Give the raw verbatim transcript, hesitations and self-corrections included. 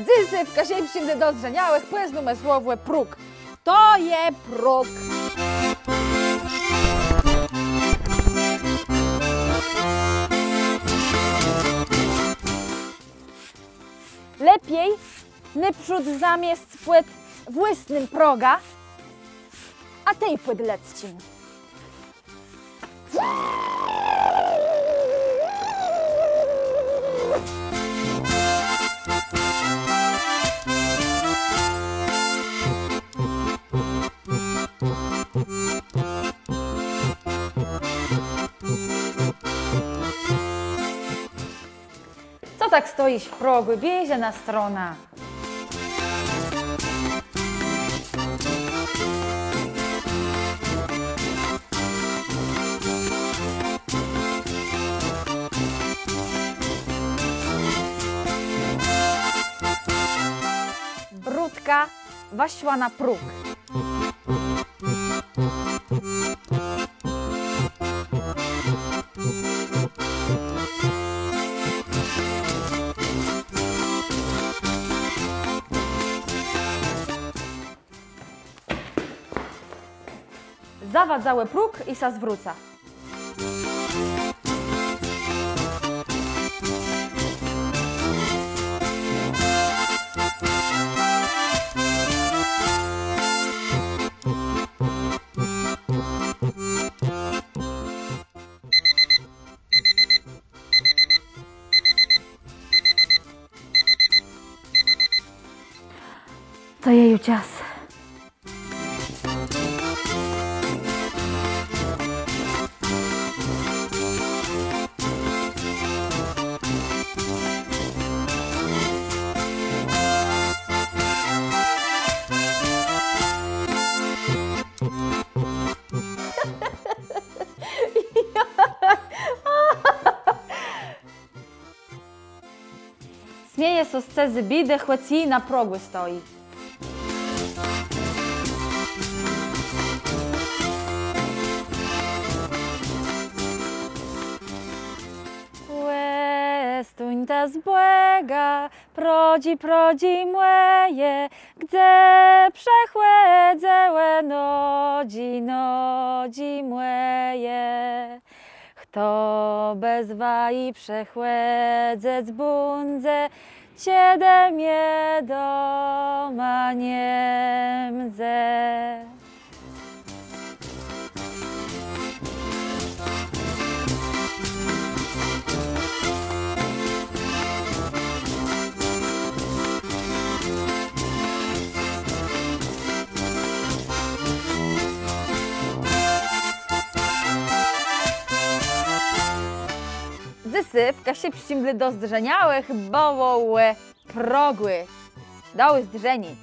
Dzysô w Kaszëbsczim dlô dozdrzeniałëch pòznómë słowò próg. To je próg. Lepi nôprzód zamiesc pòd włôsnym progã, a tej pòd lëdzczim. Co tak stojisz w progù, biérzë na stronã. Brutka weszła na próg. Zawadzała próg i sã zwróca. To je ju czas. Smieje sã z cëzy biédë, chòc ji na progù stoji. Òstóńta z Bògã, prodżi, prodżi mòje, gdze przechòdzëłë nodżi, nodżi mòje. Chto bez waji przechòdzëc bãdze, czedë mie doma nie mdze. Dzysô w Kaszëbsczim dlô dozdrzeniałëch bëło ò progù. Do ùzdrzeniô.